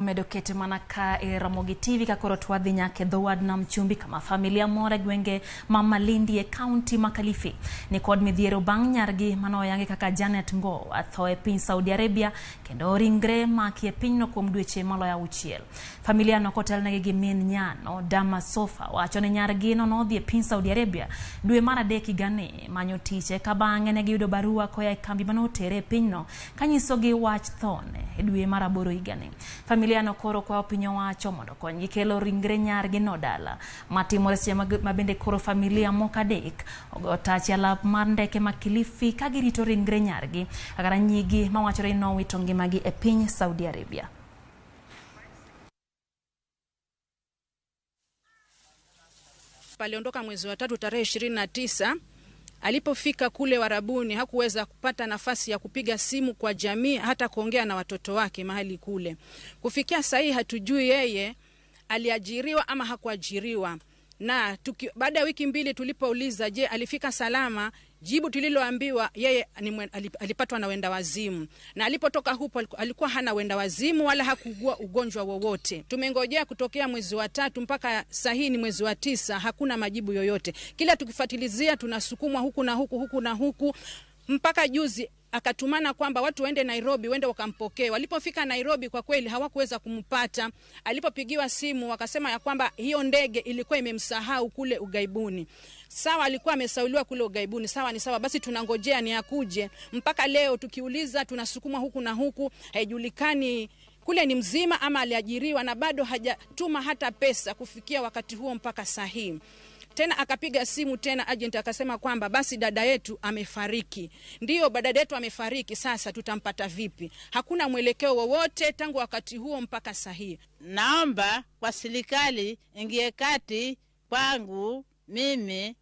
Medo kete mana ka e Ramogi TV ka koro twadhi nyaka e dho wad Nam Chumbi kama familia moro e gwenge ma Malindi e kaunti ma Kilifi ni kod midhiero bang' nyargi mane oyangi kaka Janet Ngowa tho e piny Saudi Arabia kendo ringre maki e pinyno kuom dweche maloyo auchiel. Familia no kotelnegi gi min nyano Dama Sofa wacho ni nyargi no nodhi e piny Saudi Arabia dwe mar adek higani manyo tich eka bang'e ne giyudo barua koa e kambi mane otere e pinyno kanyisogi wach thone e dwe mar aboro higani. Familia no koro kwayo piny owacho mondo okonygi kelo ringre nyargi no dala. Matimore seche ma bende koro familia moko adek ogoyo tach e alap mar ndeke ma Kilifi ka girito ringre nyargi kata nyigi mawachore ni nowito ngimagi e piny Saudi Arabia. Aliondoka mwezi wa tatu tarehe 29. Alipofika kule Warabuni hakuweza kupata nafasi ya kupiga simu kwa jamii hata kuongea na watoto wake mahali kule. Kufikia sasa hii hatujui yeye aliajiriwa ama hakuajiriwa. Na baada ya wiki mbili tulipouliza je, alifika salama, jibu tuliloambiwa yeye alipatwa na wenda wazimu. Na alipotoka hupo alikuwa hana wenda wazimu wala hakuugua ugonjwa wowote. Tumengojea kutokea mwezi wa tatu mpaka saa hii ni mwezi wa 9, hakuna majibu yoyote. Kila tukifuatilizia tunasukumwa huku na huku, huku na huku, mpaka juzi akatumana kwamba watu waende Nairobi, waende wakampokee. Walipofika Nairobi kwa kweli hawakuweza kumpata. Alipopigiwa simu wakasema ya kwamba hiyo ndege ilikuwa imemsahau kule ugaibuni. Sawa, alikuwa amesauliwa kule ugaibuni, sawa ni sawa, basi tunangojea ni akuje. Mpaka leo tukiuliza tunasukumwa huku na huku, haijulikani kule ni mzima ama aliajiriwa, na bado hajatuma hata pesa kufikia wakati huo mpaka saa hii. Tena akapiga simu tena agent akasema kwamba basi dada yetu amefariki. Ndio, dada yetu amefariki, sasa tutampata vipi? Hakuna mwelekeo wowote tangu wakati huo mpaka saa hii. Naomba kwa serikali ingie kati kwangu mimi,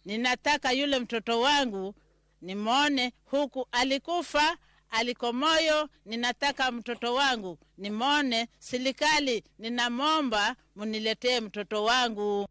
ninataka yule mtoto wangu nimwone huku alikufa alikomoyo, ninataka mtoto wangu nimwone. Serikali ninamwomba muniletee mtoto wangu.